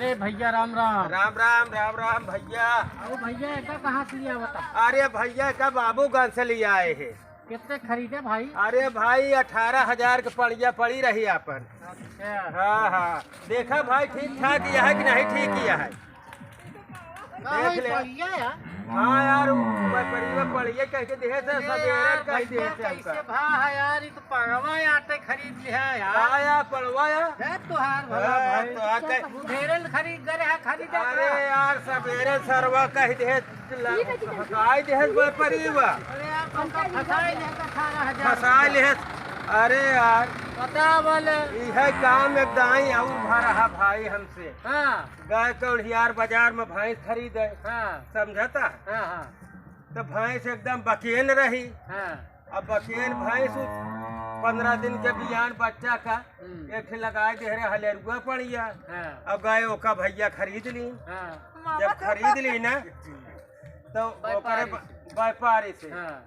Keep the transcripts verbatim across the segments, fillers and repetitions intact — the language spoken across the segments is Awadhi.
ए भैया, राम राम। राम राम, राम राम भैया। अरे भैया, एका कहाँ से लिया बता? अरे भैया, एका बाबूगंज से लिया आए हैं। कितने खरीदे भाई? अरे भाई, अठारह हजार के पड़िया पड़ी रही आपन। अच्छा। हाँ, हाँ। देखा भाई, ठीक ठाक यह है कि नहीं ठीक यह है? का देख भाई, ले। पड़िया है? हाँ यार, वो पड़िया, पड़िया कह के देहे से, अरे सवेरे यार, कह देहे भैया, से हमका। कैसे भा है यार, ई तो पड़वा आटे खरीद लिहा यार। का यार, पड़वा यार? ए, तोहार भला हाँ, भाई। तो आ के तू ढेरे न खरीद, गरे हा खरीद अरे यार, सवेरे सरवा कह देहे, हकाई देहे बे पड़िया। अरे यार, तुमका फंसाई लेहे का अठारह हजार फंसाई लेहे। अरे यार। पता बोले। इहे काम एक दाई और भरा है भाई हमसे। हाँ। गए कौड़ियार बाजार में भैंस खरीदे। हाँ। समझता? हाँ, हाँ। तो भैंस एकदम बकेन रही। हाँ। अब बकेन भैंस उ पन्द्रह दिन के बियान बच्चा का हम्म। एक ठे लगाए दे रहे हलेरुआ पड़िया। हाँ। अब गए ओका भैया खरीद ली। हाँ। जब खरीद ली ना, तो ओकरे व्यापारी ब-, से। व्यापारी से। हाँ।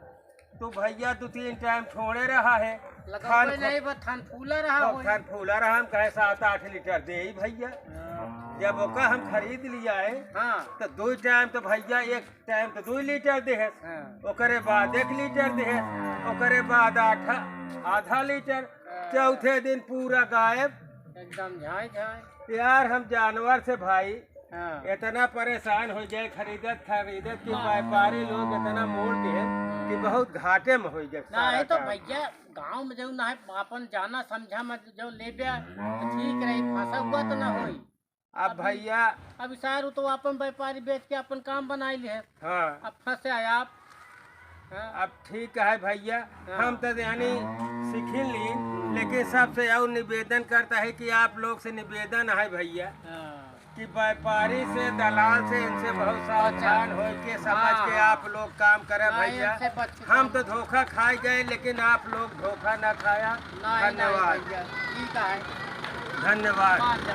तो भैया दो तीन टाइम छोड़े रहा है। लगावे खान नहीं, बस थान फूला रहा अब होई। थान फूला रहा, हम कहे सात आठ लीटर दे ही भैया। हाँ। जब ओका हम खरीद लिया है, हाँ। तो दो टाइम तो भैया, एक टाइम तो दो लीटर दे है, हाँ। ओकरे बाद एक लीटर दे है, ओकरे बाद आधा, आधा लीटर, हाँ। चौथे दिन पूरा गायब। एकदम झाई झाई। यार, हम जानवर से भाई हाँ। इतना परेशान हो जाए, खरीदत खरीदत कि हाँ। व्यापारी लोग इतना मोड़ दिहे कि बहुत घाटे में हो गए ना, सारा ये तो काम। भैया, गाँव में जो ना है, अपन जाना समझा में जो लेबे, तो ठीक रही, फंसा हुआ तो ना होई। अब अब भैया अब सारू तो अपन व्यापारी बेच के अपन काम बनाई ले है। हाँ। अब फंसे आए आप। हाँ। अब ठीक है भैया, हाँ। हम तो यानी सीखी ली, लेकिन सबसे और निवेदन करता है कि आप लोग से निवेदन है भैया, हाँ। कि व्यापारी से, दलाल से, इनसे बहुत सावधान अच्छा। होई के, समझ हाँ, के हाँ। आप लोग काम करे हाँ, भैया। इनसे बच के हम काम तो धोखा खाए गए, लेकिन आप लोग धोखा ना खाया। नहीं, नहीं धन्यवाद। भैया, ठीक है। धन्यवाद। मान जा।